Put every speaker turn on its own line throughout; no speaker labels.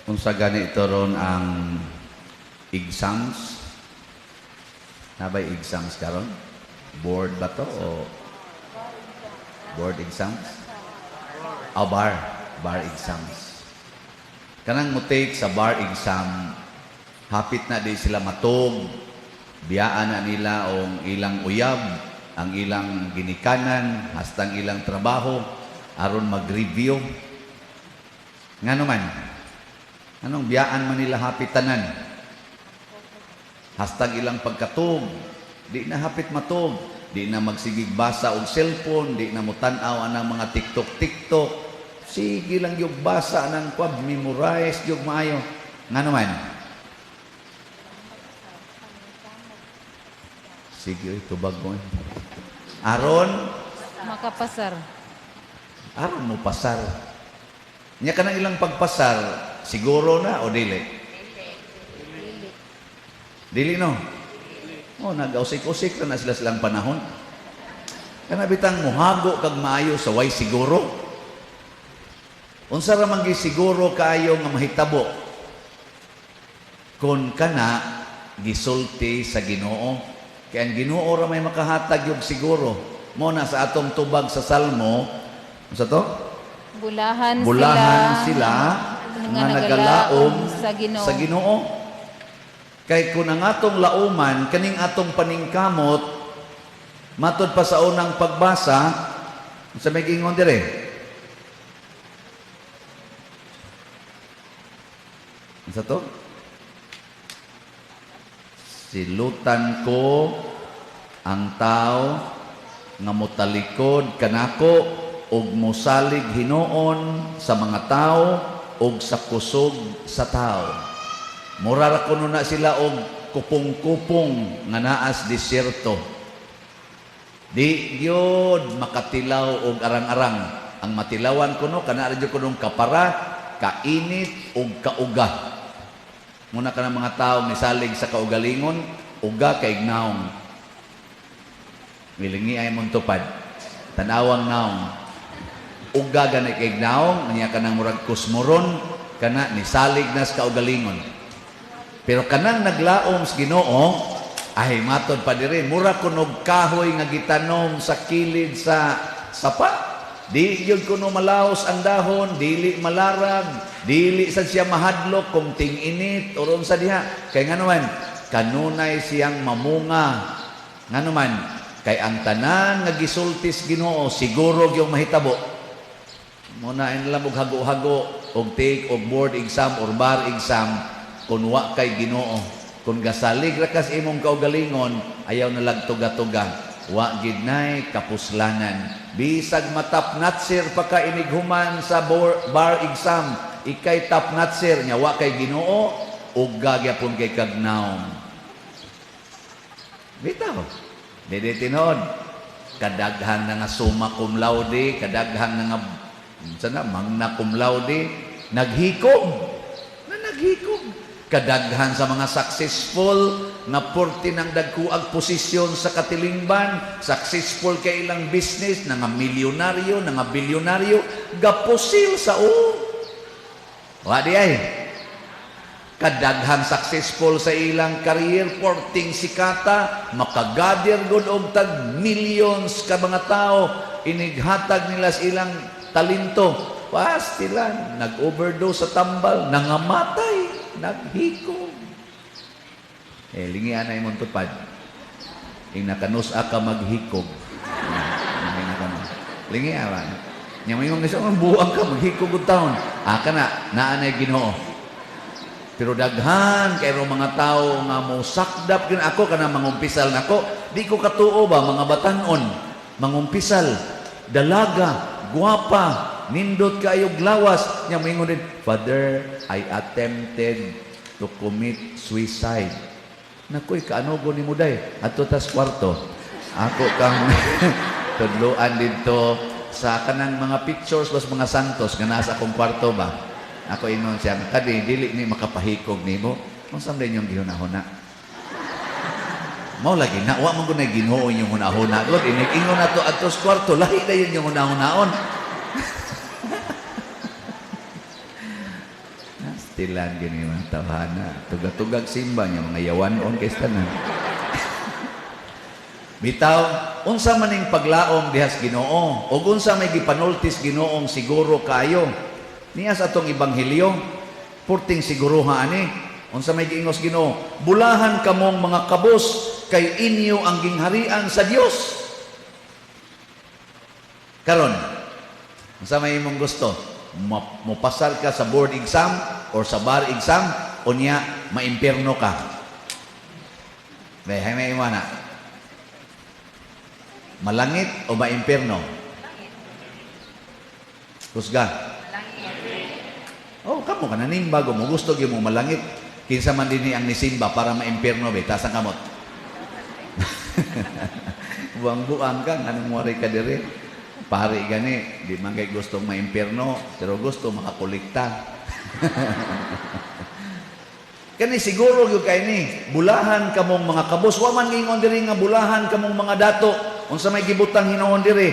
Unsa gani ito ron ang exams? Nabay exams karon? Board ba to o board exams? Ah, bar. Bar exams. Kanang mo take sa bar exam, hapit na di sila matog, biyaan na nila ang ilang uyab, ang ilang ginikanan, hastang ilang trabaho, aron mag-review. Ngano man? Anong biyaan man nila hapit tanan? Hastang ilang pagkatog, di na hapit matog, di na magsigig basa og cellphone, di na mutan-aw anang mga TikTok TikTok. Sige lang yung basa ng kwab, memorize yung maayo. Ngano man? Sige, oy, tubag mo. Eh. Aron,
Makapasar.
Aron mo pasar. Nya ka ng ilang pagpasar, siguro na o dili? Dili no? Oh, nag-usik-usik na sila silang panahon. Kana bitang muhago kag maayo sa way siguro. Unsa ra man gisiguro kaayo nga mahitabo? Kon kana gisulti sa Ginoo. Kay ang Ginoo ra may makahatag yung siguro. Mo na sa atong tubag sa Salmo, unsa to?
Bulahan,
Bulahan
sila,
sila
nga
nga nagalaom
sa Ginoo.
Sa Ginoo. Kay kung ang atong lauman, kaning atong paningkamot, matod pa sa unang pagbasa, sa may giingon dire? Unsa to? Silutan ko ang tao nga motalikod kanako ug mosalig hinuon sa mga tao ug sa kusog sa tao. Mura ra kuno na sila og kupong-kupong nga naas disyerto. Di gyud makatilaw og arang-arang. Ang matilawan kuno kana ra gyud kunong kapara, kainit ug kauga. Muna ka ng mga tao misalig sa kaugalingon, uga kay naong. Milingi ay mong tupad. Tanawang naong. Uga gani kay naong, niya ka ng murag kusmoron, kana nisalig nas kaugalingon. Pero kanang naglaom sa Ginoo, ay matod pa diri, mura kunog kahoy nga gitanom sa kilid sa sapa. Di gyud kuno malaos ang dahon, dili malarag, dili sad siya mahadlok kung ting-init o unsa diha. Kay ngano man, kanunay siyang mamunga. Ngano man, kay ang tanan nga gisultis Ginoo siguro gyud mahitabo. Muna ay nalang og hago-hago og take og board exam or bar exam kun wa kay Ginoo. Kun gasalig ra kas imong kaugalingon, ayaw na lang tuga-tuga. Wa gid nay kapuslanan. Bisag matap natsir pa ka inighuman sa bar exam, ikay top natsir nya wa kay Ginoo, uga gyapon kay kagnaom. Bitaw. Dili tinuod. Kadaghan na nga summa cum laude, kadaghan na nga sana magna cum laude, naghikog. Na naghikog. Kadaghan sa mga successful nga purti ng dagkuag posisyon sa katilingban, successful kay ilang business, na nga milyonaryo, na nga bilyonaryo, gapusil sa o. Wa di ay. Kadaghan successful sa ilang career, porting sikata, makagader gud og tag millions ka mga tao, inighatag nila sa ilang talento. Pastilan, nag-overdose sa tambal, nangamatay, naghikog. Eh, lingian na imong tupad. Ing nakanusa ka maghikog. Lingian ba? Nya mo imong gusto, ang buang ka, maghikog og taon. Ah, kana, naa na Ginoo. Pero daghan kay mga tao nga mosakdap gyud ako kana mangumpisal nako, di ko katuo ba mga batan-on, mangumpisal, dalaga, guwapa, nindot kayo lawas, nya moingon din, "Father, I attempted to commit suicide." Nakoy kaanugo ni Muday, adto tas kwarto. Ako kang tudloan didto sa kanang mga pictures bas mga santos nga nasa akong kwarto ba. Ako ingon siya, kadi dili ni makapahikog nimo. Unsa man inyong gihunahuna? Mao lagi na wa man gud nay Ginoo inyong hunahuna. God inig ingon nato adto sa kwarto, lahi dayon inyong hunahunaon. Tilan gini mga tawhana. Tugag-tugag simba niya, mga yawanon kay tanan. Bitaw, unsa man ning paglaom dihas Ginoo ug unsa may gipanultis Ginoong siguro kayo. Niya sa atong ebanghelyo, purting siguruha ani. Unsa may giingos Ginoo? Bulahan kamong mga kabos kay inyo ang gingharian sa Dios. Karon, unsa may imong gusto? Mopasar ka sa board exam or sa bar exam, unya maimpierno ka? May hay may imo na. Malangit o maimpierno? Kusga. Oh, kamo ka nanimba mo gusto gyud mo malangit. Kinsa man dinhi ang nisimba para maimpierno be, taas ang kamot. Buang-buang ka, anong wari ka dire? Pari gani, di man kay gustong maimpierno, pero gusto makakolekta. Kani siguro gyud kay ni, bulahan kamong mga kabos. Wa man giingon diri nga bulahan kamong mga dato. Unsa may gibutang hinuon diri?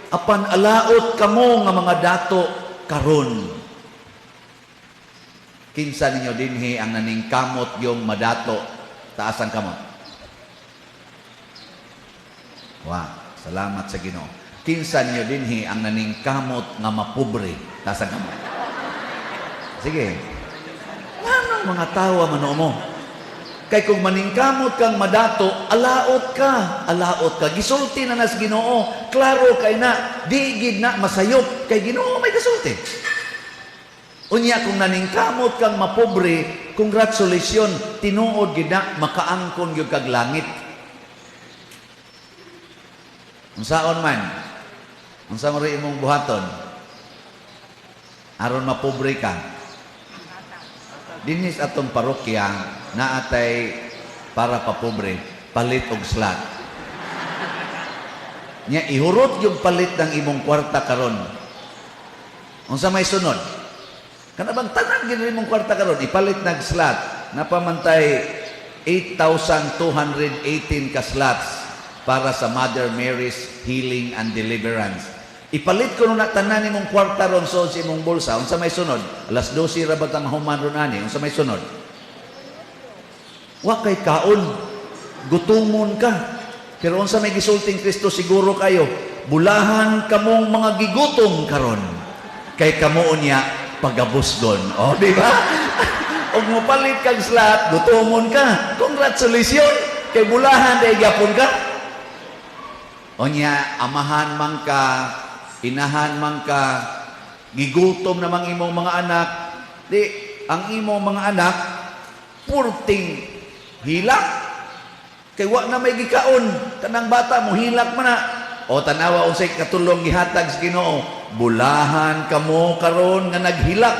Apan alaot kamo nga mga dato karon. Kinsa ninyo dinhi ang naningkamot yung madato? Taas ang kamot. Wa, salamat sa Ginoo. Kinsa ninyo dinhi ang naningkamot nga mapobre? Taas ang kamot. Sige. Nganong mga tawa man mo? Kay kung maningkamot kang madato, alaot ka, alaot ka. Gisulti na nas Ginoo, klaro kay na, di gid na masayop kay Ginoo may gasulti. Unya kung naningkamot kang mapobre, congratulations, tinuod gid na makaangkon gyud kag langit. Unsaon man? Unsa mo rin imong buhaton? Aron mapobre ka. Dinhi sa atong parokya, naatay para papobre, palit og slot. Nya ihurot yung palit ng imong kwarta karon. Unsa may sunod? Kana bang tanan gid imong kwarta karon ipalit nag slot, napamantay 8,218 ka slots para sa Mother Mary's Healing and Deliverance. Ipalit ko na tanan imong kwarta ron sa imong bulsa, unsa may sunod? Alas 12 ra ba ta mahuman ron ani, unsa may sunod? Wa kay kaon, gutumon ka. Pero unsa may gisulting Kristo siguro kayo, bulahan kamong mga gigutom karon. Kay kamo unya pagabusgon. O, di ba? Og mopalit kag slot, gutumon ka. Congratulations! Kay bulahan dahil gyapon ka. Onya, amahan man ka, inahan man ka, gigutom namang imong mga anak, di, ang imong mga anak, purting hilak. Kay wa na may gikaon, kanang bata mo hilak man na. O tanawa unsay katulong gihatag sa Ginoo, bulahan kamo karon nga naghilak.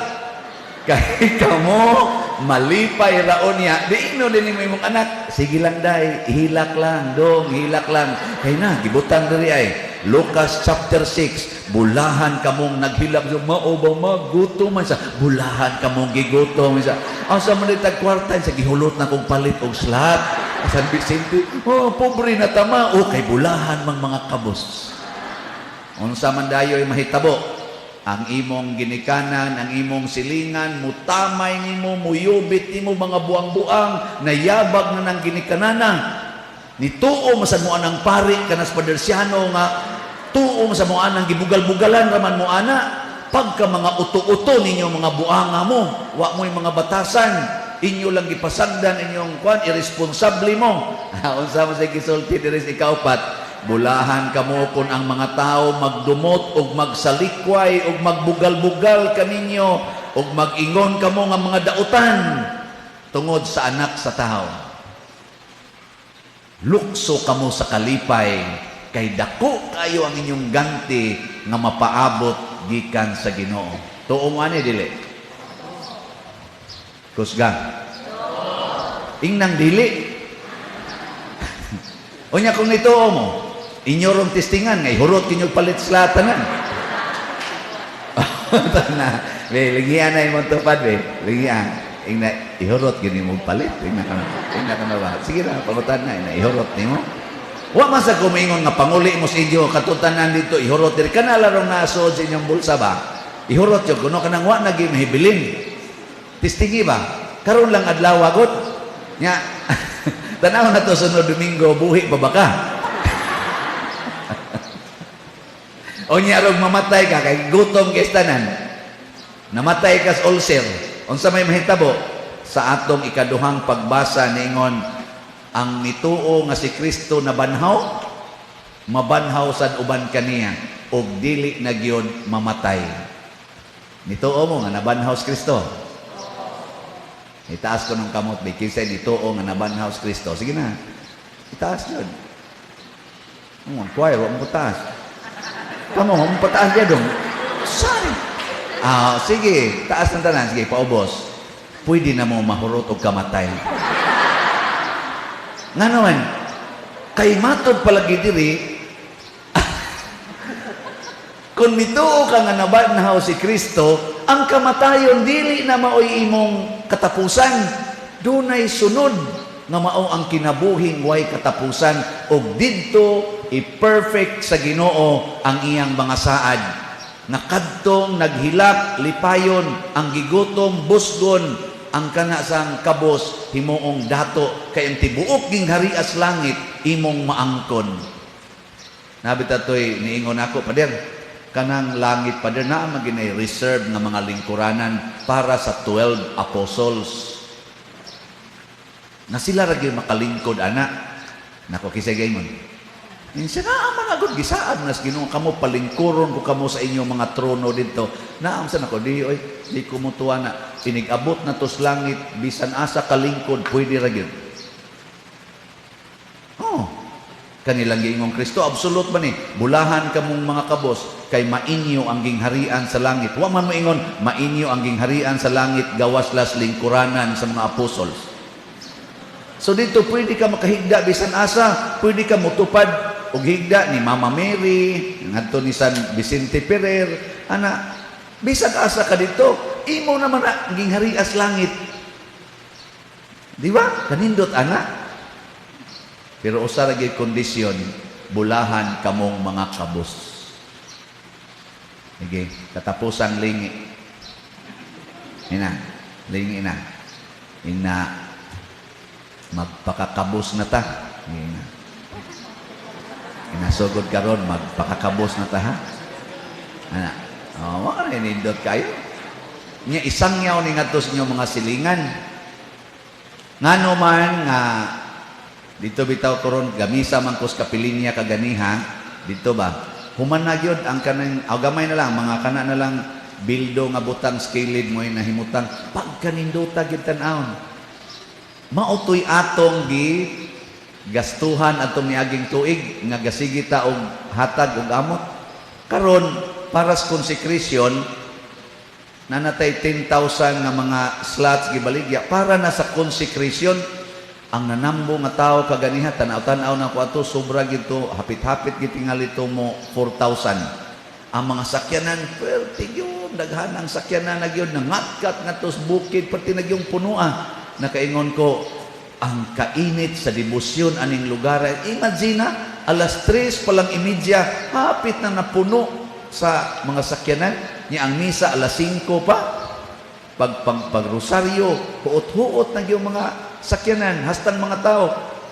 Kay kamo malipay raon niya. Di ingno din nimo imong anak, sige lang day, hilak lang, dong, hilak lang. Kay na gibutang diri ay Lucas chapter 6, bulahan kamong naghilak, mao ba magutom man sa bulahan kamong gigutom sa asa man tag kwarta sa gihulot na kong palit og slot. San Vicente, oh, pobre na tama, oh, kay bulahan mang mga kabos. Unsa man dayo'y mahitabo, ang imong ginikanan, ang imong silingan, mutamay nimo, muyubit nimo mga buang-buang, nayabag na ng ginikanana. Nituo masad mo anang pari kanas padersyano nga tuo sa mo anang gibugal-bugalan raman mo ana. Pagka mga uto-uto ninyo mga buanga mo, wa mo'y mga batasan, inyo lang gipasagdan inyong kwan, irresponsable mo. Unsa mo sa gisulti diri sa ikaupat, bulahan kamo kun ang mga tao magdumot og magsalikway og magbugal-bugal kaninyo og mag-ingon kamo nga mga dautan tungod sa anak sa tao. Lukso kamo sa kalipay kay dako kayo ang inyong ganti nga mapaabot gikan sa Ginoo. Tuo mo ani dili? Kusga. Ingnang dili. Unya kung nituo mo, inyo rong testingan ngay hurot kinyo palit sa tanan. Na, be, lingian na imong tupad be. Lingian. Ingna ihurot gini mo palit. Ingna ka na ba? Sige na, pangutan na ingna ihurot nimo. Wa man sa kumingon nga panguli mo sa inyo katutanan dito ihurot diri kana larong nasod sa inyong bulsa ba. Ihurot jud kuno kanang wa na gyud mahibilin. Testingi ba? Karon lang adlaw gud. Nya, tanaw na to sunod Domingo, buhi pa ba ka? O nya rog mamatay ka kay gutom kay tanan. Namatay ka sa ulcer. Unsa may mahitabo? Sa atong ikaduhang pagbasa niingon ang mituo nga si Kristo nabanhaw, mabanhaw sad uban kaniya ug dili na gyud mamatay. Nituo mo nga nabanhaw si Kristo? Itaas ko ng kamot, bi kinsa nituo nga nabanhaw si Kristo. Sige na. Itaas yun. Oh, kuway, wa mo taas. Kamo, mo pataas diya dong. Sorry. Ah, sige, taas ng tanan. Sige, paubos. Pwede na mo mahurot og kamatay. Nga naman, kay matod palagi diri, kung mituo ka nga nabanhaw si Kristo, ang kamatayon dili na maoy imong katapusan. Dunay sunod nga mao ang kinabuhing way katapusan ug didto i-perfect sa Ginoo ang iyang mga saad. Nga kadtong naghilak lipayon, ang gigutom busgon, ang kana sang kabos himuong dato kay ang tibuok gingharias langit imong maangkon. Nabita to'y niingon ako, "Pader, kanang langit, pader, naa man ginay reserve nga mga lingkuranan para sa 12 apostles. Na sila ra gyud makalingkod ana." Nako, kisay gaymon. Insa naa man agud gisaad nas Ginoo kamo palingkuron ko kamo sa inyong mga trono didto. Naam sa nako di oy, di ko mutuwa na inig-abot na tos langit bisan asa kalingkod pwede ra gyud. Oh, kanilang giingong Kristo, absolute ba ni? Bulahan kamong mga kabos, kay mainyo ang gingharian sa langit. Wa man moingon, mainyo ang gingharian sa langit, gawas las lingkuranan sa mga apostles. So dito, pwede ka makahigda bisan asa, pwede ka mutupad og higda ni Mama Mary, ngadto ni San Vicente Ferrer, ana, bisan asa ka dito, imo naman na gingharias langit. Di ba? Kanindot ana. Pero usa ra gyud kondisyon, bulahan kamong mga kabos. Sige, katapusang lingi. Ina, lingi na. Ina, magpakakabos na ta. Ina. Inasugod karon magpakakabos na ta ha. Ana. Oh, mao na nindot kayo. Nya isang yaw ni ngadto sa inyong mga silingan. Ngano man nga dito bitaw karon gamisa man kos kapilinya kaganiha dito ba, human na gyud ang kanang aw, gamay na lang mga kana na lang bildo nga butang skilid mo nahimutang pagkanindota gyud tan-awon. Mao to'y atong gi gastuhan atong niaging tuig nga gasigi ta og hatag og amot. Karon para sa consecration, nanatay 10,000 nga mga slots gibaligya para na sa consecration. Ang nanambo nga tao kaganiha, tanaw-tanaw na ko ato, sobra gito, hapit-hapit gitingali to mo 4,000. Ang mga sakyanan perti gyud daghan, ang sakyanan na gyud nangatkat ngadto sa bukid, perti na gyud punoa. Nakaingon ko, ang kainit sa debosyon aning lugar. Imagine na, alas 3 pa lang imedya, hapit na napuno sa mga sakyanan niya. Ang misa alas 5 pa, pag pag, pag rosaryo, huot-huot na yung mga sakyanan, hastang mga tao.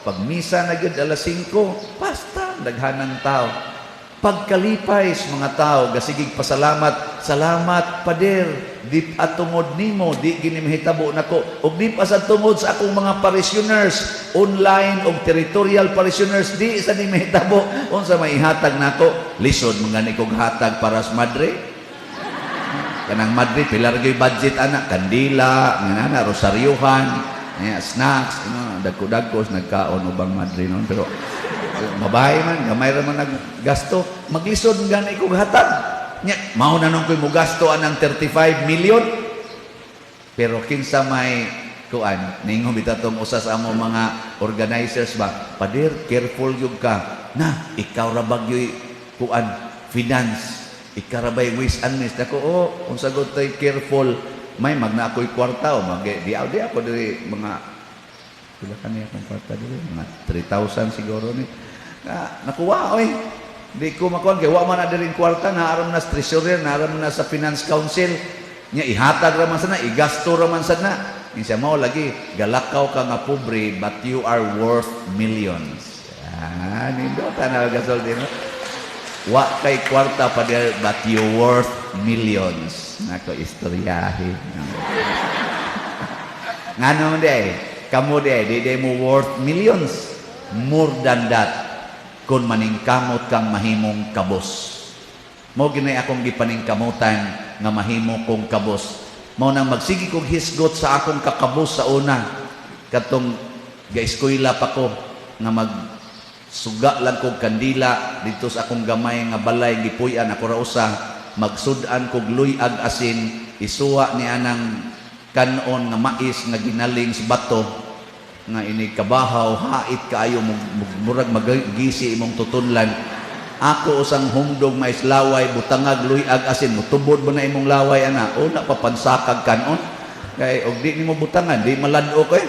Pag misa na gyud alas 5, basta daghanang tao. Pagkalipay sa mga tao, gasigig pasalamat, "Salamat, pader, di atungod nimo, di gini mahitabo nako. Ug di pa sa tungod sa akong mga parishioners, online og territorial parishioners, di sa ni mahitabo." Unsa may ihatag nako? Lisod mga ni kog hatag para sa madre. Kanang madre, pila ra gyud budget ana, kandila, nga na, rosaryuhan, yeah, snacks, ano, dagko-dagko nagkaon ubang madre noon, pero babae man, gamay ra man naggasto, maglisod gani kog hatag. Nya, mao na nung ko'y mugasto anang 35 million. Pero kinsa may kuan, ningon bitaw tong usa sa amo mga organizers ba, "Pader, careful gyud ka. Na, ikaw ra ba gyud kuan, finance. Ikaw ra ba'y ways and means?" Nako, oh, unsa gud tay careful. May magna ako'y kwarta o mag di, di ako diri mga pila kani akong kwarta diri, mga 3,000 siguro ni. Na, nakuha oy. Di ko makuha kay wa man na diri kwarta, naaram na sa treasurer, naaram na sa finance council. Nya ihatag ra man sana, igasto ra man sana. Insa mao lagi galakaw ka nga pobre, but you are worth millions. Ah, nindot na gasulti, no? Wa kay kwarta pa, but you worth millions. Nako, istoryahe. Ngano di ay? Kamo di ay, di di mo worth millions. More than that. Kung maningkamot kang mahimong kabos. Mao ginay akong gipaningkamutan nga mahimo kong kabos. Mao nang magsige kog hisgot sa akong kakabos sa una. Katong gaeskwela pa ko nga mag suga lang kog kandila dito sa akong gamay nga balay, gipuy-an ako ra usa, magsud-an kog luyag asin, isuwa ni anang kanon nga mais nga ginaling sa bato nga ini kabahaw, hait kaayo, murag magagisi imong tutunlan. Ako usang humdog mais laway, butangag luyag asin, mutubod ba na imong laway ana una pa pansakag kanon, kay og di nimo butangan, di malad-o kay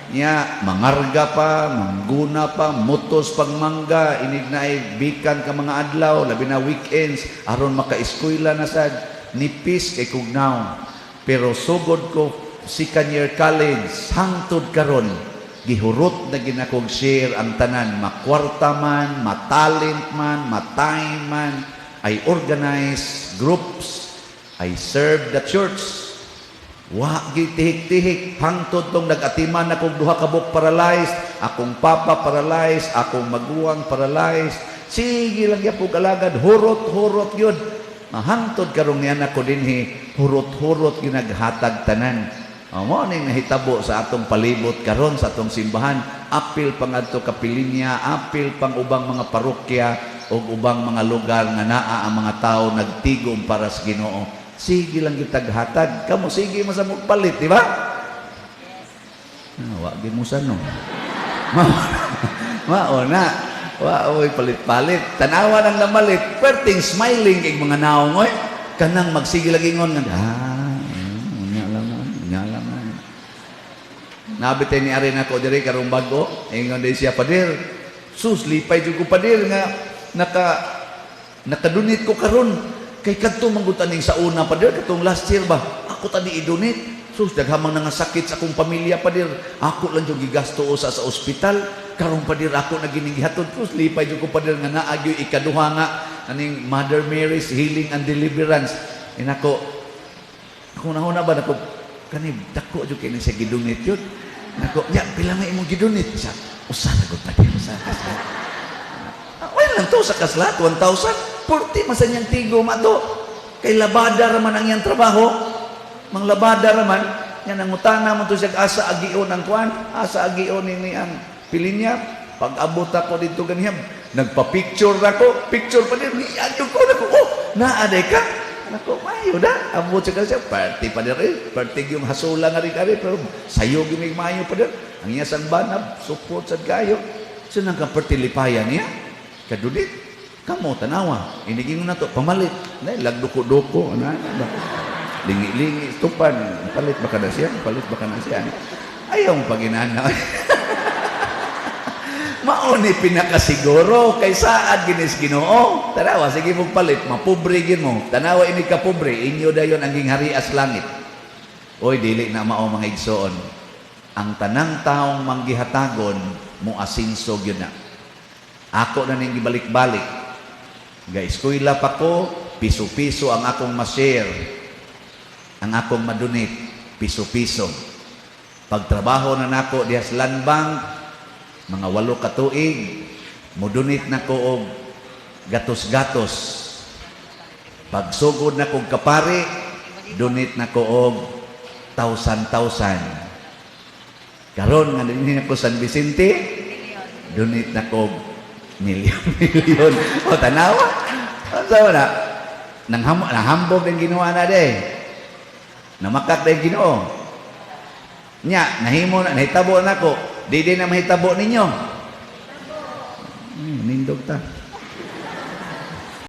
nya mangarga pa, mangguna pa, mutos pag mangga, inig na ay bikan ka mga adlaw, labi na weekends, aron maka-eskwela na sad, nipis kay kugnaw. Pero sugod ko second year college, hangtod karon, gihurot na ginakog share ang tanan, makwarta man, matalent man, matime man, I organize groups, I serve the church. Wa gitihik-tihik hangtod tong nag-atiman akong duha ka buok paralyzed, akong papa paralyzed, akong maguwang paralyzed. Sige lang gyapon alagad, hurot-hurot yun. Mahangtod karong niyan ako dinhi, hurot-hurot ginaghatag tanan. O, mao ning nahitabo sa atong palibot karon sa atong simbahan, apil pangadto kapilinya, apil pang ubang mga parokya ug ubang mga lugar nga naa ang mga tao nagtigom para sa Ginoo. Sige lang gitaghatag. Kamo sige mo sa palit, di ba? Ah, wa gid mo sa no. Mao na. Wa oy palit-palit. Tanawa nang namalit, perting smiling kay mga naong oy. Kanang magsige lagi ingon nga unya lang na, unya lang na. Nabit ni ari nako diri karong bag-o, ingon di siya, "Pader. Sus, lipay jud ko, pader, nga nakadonate ko karon. Kay kadto man gud taning sa una, pader, katong last year ba. Ako tani i-donate. Sus, daghamang nangasakit sa akong pamilya, pader. Ako lang jud gigasto usa sa ospital. Karon, pader, ako na gining gihatod. Sus, lipay jud ko, pader, nga naa gyud ikaduha nga aning Mother Mary's Healing and Deliverance." Inako, ako nahuna ba nako kani dako jud kini sa gidonate yun. Nako, nya pila nga imong gidonate? Sa usa ra gud, pader, usa ka slot. Ah, wala lang to sa ka-slot, 1,000. 40 man sa niyang tigom ato. Kay labada ra man ang iyang trabaho. Manglabada ra man. Yan ang utana mo to siya, asa agion ang kuan, asa agion ini ang pilinya. Pag abot ako dito ganyan, nagpa-picture ako, picture pa din, niadyo ko nako, oh, naa ka. Nako, maayo na. Abot siya kasi, party pa din rin. Party yung hasula nga rin ari, pero sayo gimig maayo pa din. Ang iya sang banab, support sad kayo. So nang ka-party lipayan niya, kadudit. Kamo, tanawa. Inigin mo na to, pamalit. Na, lagduko-duko. Ano, ano ba? Lingi-lingi, tupan. Palit ba ka na siya? Palit ba ka na siya? Ayaw mo paginana. Mao ni pinakasiguro kay saad ginis Ginoo. Tanawa, sige mong palit, mapobre gin mo. Tanawa ini ka pobre, inyo dayon ang gingharias langit. Oy, dili na mao, mga igsoon. Ang tanang taong manggihatagon mo asinso gyud na. Ako na ning gibalik-balik. Ga eskwela pa ko, piso-piso ang akong ma-share. Ang akong madonate, piso-piso. Pagtrabaho na nako diha sa Land Bank, mga 8 ka tuig, modonate na ko og gatos-gatos. Pagsugod na kog kapari, donate na ko og thousand-thousand. Karon nga dinhi ako San Vicente, donate na ko million million. O tanawa. Asa na? Nang nahambog din ginawa na de. Namakak din Ginoo. Nya, nahimo na, nahitabo na ko. Di din na mahitabo ninyo. Nindog ta.